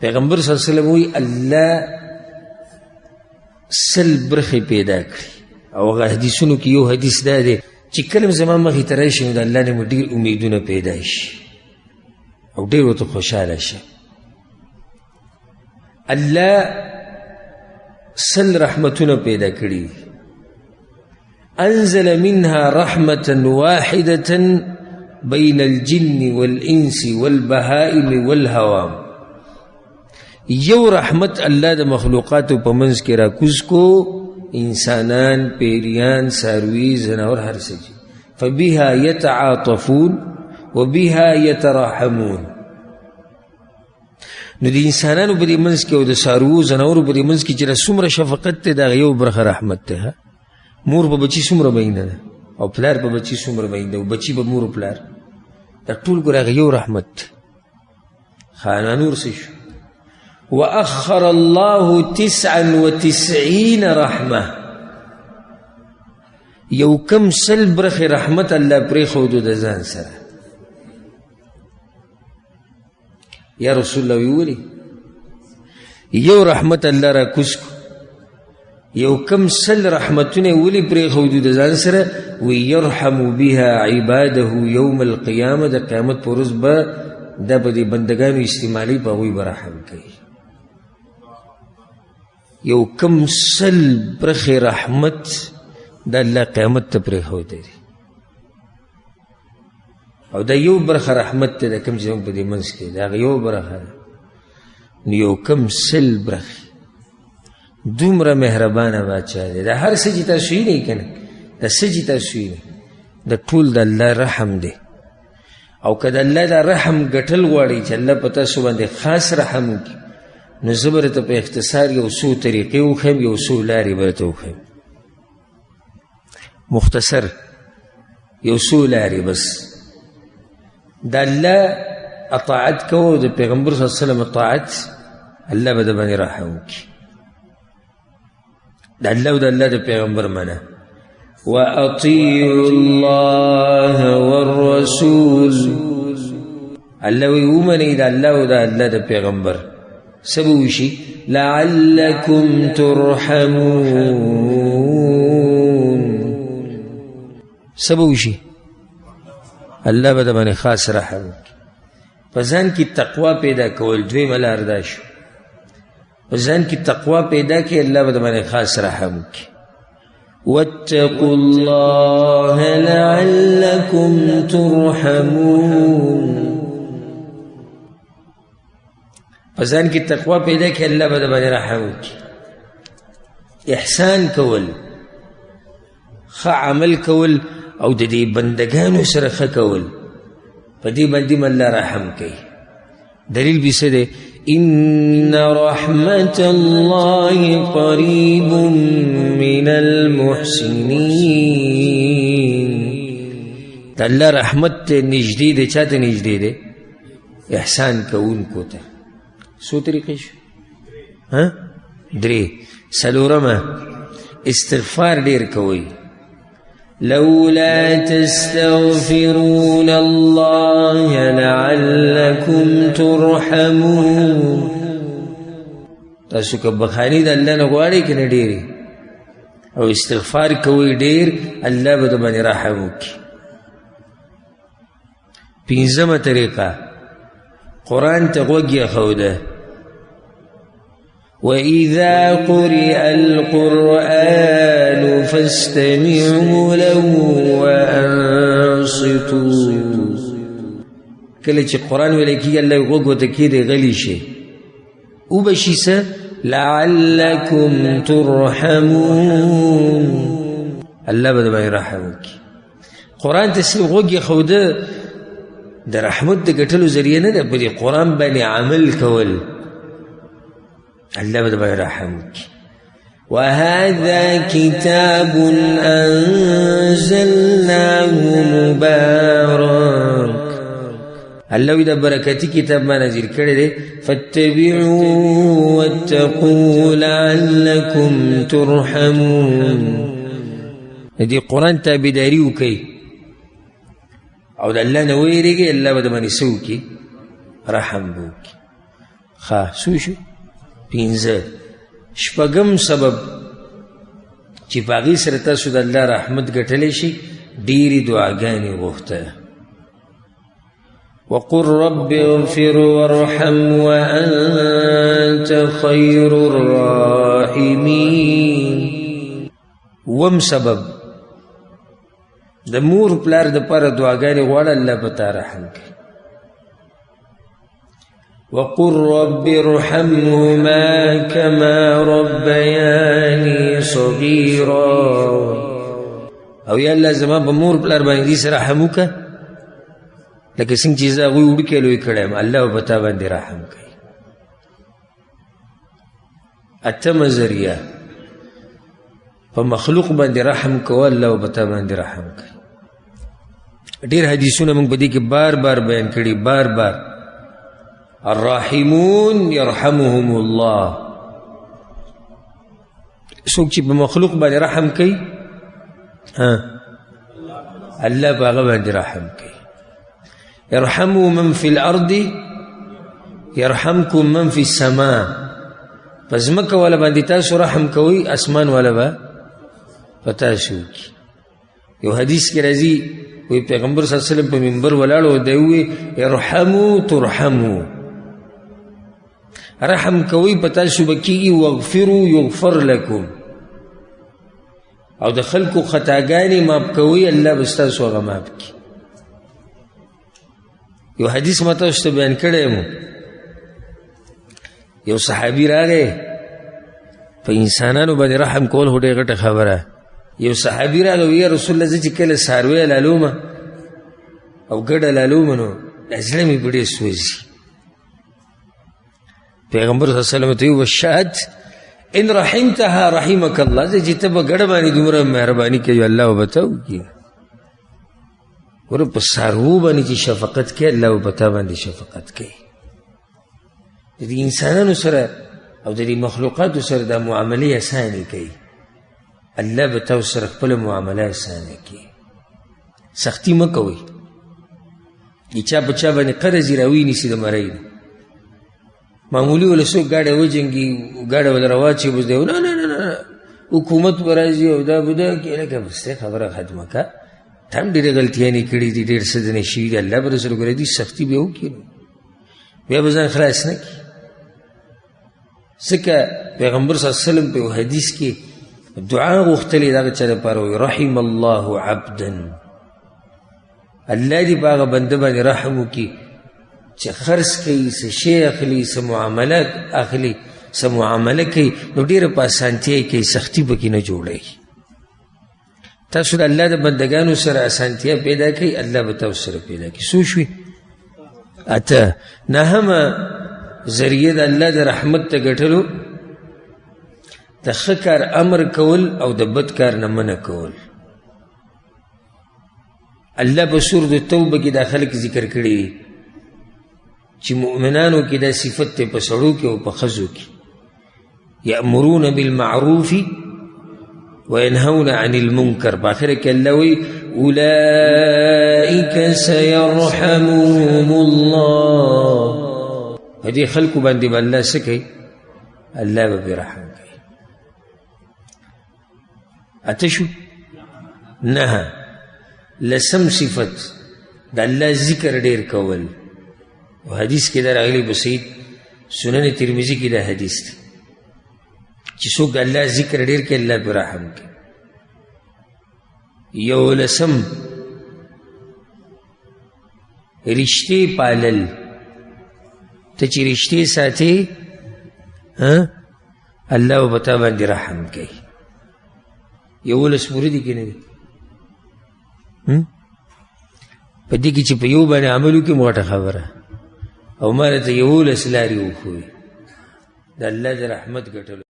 پیغمبر صلی الله علیه وسلم وایي الله 100 برخې پیدا کړي، او هغه حدیثونو کې یو حدیث دا دی چې کله زما مخې ته راشي نو د الله نه مې ډېر امیدونه پیدا شي او ډېر ورته خوشحاله شي. الله 100 رحمتونه پیدا کړي، انزل منها رحمة واحدة بين الجن والإنس والبهائم والهوام. یو رحمت الله د مخلوقاتو په منځ کې راکوز کو، انسانان، پیریان، څاروي، ځناور، هر څه چې فبها يتعاطفون وبها يتراحمون. نو د انسانانو په دې منځ کې او د څاروو ځناورو په دې منځ کې چې څومره شفقت دی، د هغه یو برخه رحمت دی. مور په بچي څومره مینه ده او پلار په بچي څومره مینه ده او بچي په مور او پلار، دا ټول ګوره هغه یو رحمت دی. خانه نور څه شو؟ وأخر الله 99 رحمة. یو کم 100 برخې رحمت الله پرېښودو د ځان سره. یا رسول الله ویولي یو رحمت الله راکوز کړو، یو کم 100 رحمتونه یې ولې پرېښودو د ځان سره؟ وی یرحم بها عباده یوم القیامه، د قیامت په ورځ به دا په دې بندګانو استعمالوي، په هغوی به رحم کوي. یو کم 100 برخې رحمت د الله قیامت ته پرېښودی دی، او دا یو برخه رحمت دی د کوم چې زموږ په دې منځ کې دا هغه یو برخه ده. نو یو کم 100 برخې دومره مهربانه باچا دی. دا هر څه چې تاسو وینئ که نه، دا څه چې تاسو وینئ دا ټول د الله رحم دی. او که د الله دا رحم ګټل غواړئ چې الله په تاسو باندې خاص رحم وکړي، نو زه به درته په اختصار یو څو طریقې وښیم، یو څو لارې به درته وښیم، مختصر یو څو لارې بس. د الله اطاعت کوو، د پیغمبر صلی الله علیه وسلم اطاعت، الله به د باندې رحم وکړي. د الله او د الله د پیغمبر منه. وأطيعوا الله والرسول، الله وی ومنئ د الله او د الله د پیغمبر. څه به وشي؟ لعلکم ترحمون. څه به وشي؟ الله به د باندې خاص رحم وکړي. په ځان کې تقوا پیدا کول دویمه لار دا شو. په ځان کې تقوا پیدا کړي، الله به د باندې خاص رحم وکړي. واتقوا الله لعلكم ترحمون. په ځان کې تقوا پیدا کړي، الله به د باندې رحم وکړي. احسان کول، ښه عمل کول، او د دې بندګانو سره ښه کول، په دې باندې هم الله رحم کوي. دلیل به څه دی؟ إن رحمة الله قريب من المحسنين. د الله رحمت ته نږدې دی. چا ته نږدې دی؟ احسان کوونکو ته. څو طریقې شو؟ ها، درې. څلورمه، استغفار ډېر کوئ. لولا تستغفرون الله لعلكم ترحمون. تاسو که بخښنې د الله نه غواړئ که نه ډېرې، او استغفار کوئ ډېر، الله به درباندې رحم وکړي. پنځمه طریقه، قرآن ته غوږ ایښوده. وإذا قرئ القرآن فاستمعوا له وأنصتوا. کله چې قرآن ویلی کېږي، الله یې غوږ ورته کښېږدي، غلی شي، وبه شي څه؟ لعلکم ترحمون. الله به درباندې رحم وکړي. قرآن ته صرف غوږ ایښوده د رحمت د ګټلو ذریعه نه ده، بلکې قرآن باندې عمل کول، الله به درباندې رحم وکړي. وهذا كتاب أنزلناه مبارك. الله وی دا برکتی کتاب ما نازل کړی دی. فاتبعوه واتقوا لعلكم ترحمون. د دې قرآن تابعداري وکړئ او د الله نه ویرېږئ، الله به درباندې څه وکړي؟ رحم به وکړي. ښه، څو شو؟ پنځه. شپږم سبب چې په هغې سره تاسو د الله رحمت ګټلی شئ، ډېرې دعاګانې غوښته. وقل رب اغفر وارحم وأنت خير الراحمين. وم سبب د مور پلار دپاره دعاګانې غواړه، الله به تا رحم کوي. وقل رب ارحمهما كما ربياني صغيرا. او یا الله زما په مور پلار باندې دې سره رحم وکړه لکه څنګه چې زه هغوی وړوکی لوی کړی یم، الله به په تا باندې رحم کوي. اتمه ذریعه په مخلوق باندې رحم کوه، الله به په تا باندې رحم کوي. ډېر حدیثونه موږ په دې کې بار بار بیان کړي، بار بار. الراحمون يرحمهم الله. څوک چې په مخلوق باندې رحم کوي، الله په هغه باندې رحم کوي. ارحموا من في الأرض يرحمكم من في السماء. په ځمکه والا باندې تاسو رحم کوئ، اسمان والا به په تاسو وکړي. یو حدیث کې راځي، وایي پیغمبر صلی الله علیه وسلم په منبر ولاړ و، دی ووایي ارحموا ترحموا، رحم کوئ په تاسو به کېږي، واغفروا یغفر لکم، او د خلکو خطاګانې معاف کوئ، الله به ستاسو هغه معاف کړي. یو حدیث ما تاسو ته بیان کړی یم. یو صحابي راغی، په انسانانو باندې رحم کول خو ډېره غټه خبره. یو صحابي راغی، ویې رسول الله زه چې کله څاروی لالومه او ګډه لالومه نو دا زړه مې په ډېر سوځي. پیغمبر صلی الله علیه وسلم ته ویې شهد ان رحمتها رحمک الله، زه چې ته په ګډه باندې دومره مهرباني کوي الله به ته وکړي. ګوره په څاروو باندې چې شفقت کوي، الله به په تا باندې شفقت کوي. د دې انسانانو سره او د دې مخلوقاتو سره دا معاملې اسانې کوي، الله به تاسو سره خپله معامله اسانه کړي. سختي مه کوئ. د چا په چا باندې قرض یې راوینیسي د مرۍ نه، معمولي وله څوک ګاډی وجنګي، ګاډی وله راواچوي، بس دی نه نه نه نه حکومت به راځي او دا به دا کوي. لکه بس دی خبره ختمه کړه، تا هم ډېرې غلطیانې کړي دي، ډېر څه درنه شوي دي، الله به درسره ګوري، دي سختي به وکړي نو بیا به ځان خلاص نه کړي. ځکه پیغمبر صلی الله علیه وسلم په یو حدیث کې دعا غوښتلې د هغه چا لپاره، وایي رحم الله عبدا، الله دې په هغه بنده باندې رحم وکړي چې خرڅ کوي، څه شی اخلي، څه معامله اخلي، څه معامله کوي، نو ډېره په اسانتیا یې کوي، سختي پکې نه جوړوي. تاسو د الله د بندګانو سره اسانتیا پیدا کړئ، الله به تاسو سره پیدا کړي. څو شوې؟ اته. نهمه ذریعه د الله د رحمت ته ګټلو، د ښه کار امر کول او د بد کار نه منع کول. الله په سورة التوبه کې دا خلک ذکر کړي دي چې مؤمنانو کې دا صفت دی، په سړو کې او په ښځو کې، یأمرون بالمعروف وینهون عن المنکر. په آخره کې الله وایي اولئک سیرحمهم الله. په دې خلکو باندې به الله څه کوي؟ الله به پرې رحم کوي. اته شو؟ نه. لسم صفت د الله ذکر ډېر کول. او حدیث کې دا راغلی په صحیح سنن ترمذي کې دا حدیث دی چې څوک د الله ذکر ډېر کوي الله پرې رحم کوي. یو لسم رشتې پالل، ته چې رشتې ساتې الله به په تا باندې رحم کوي. 11 پورې دي که نه دي؟ په دې کې چې په یو باندې عمل وکړي غټه خبره، او ما راته 11 لارې وښووې د الله د رحمت ګټلو.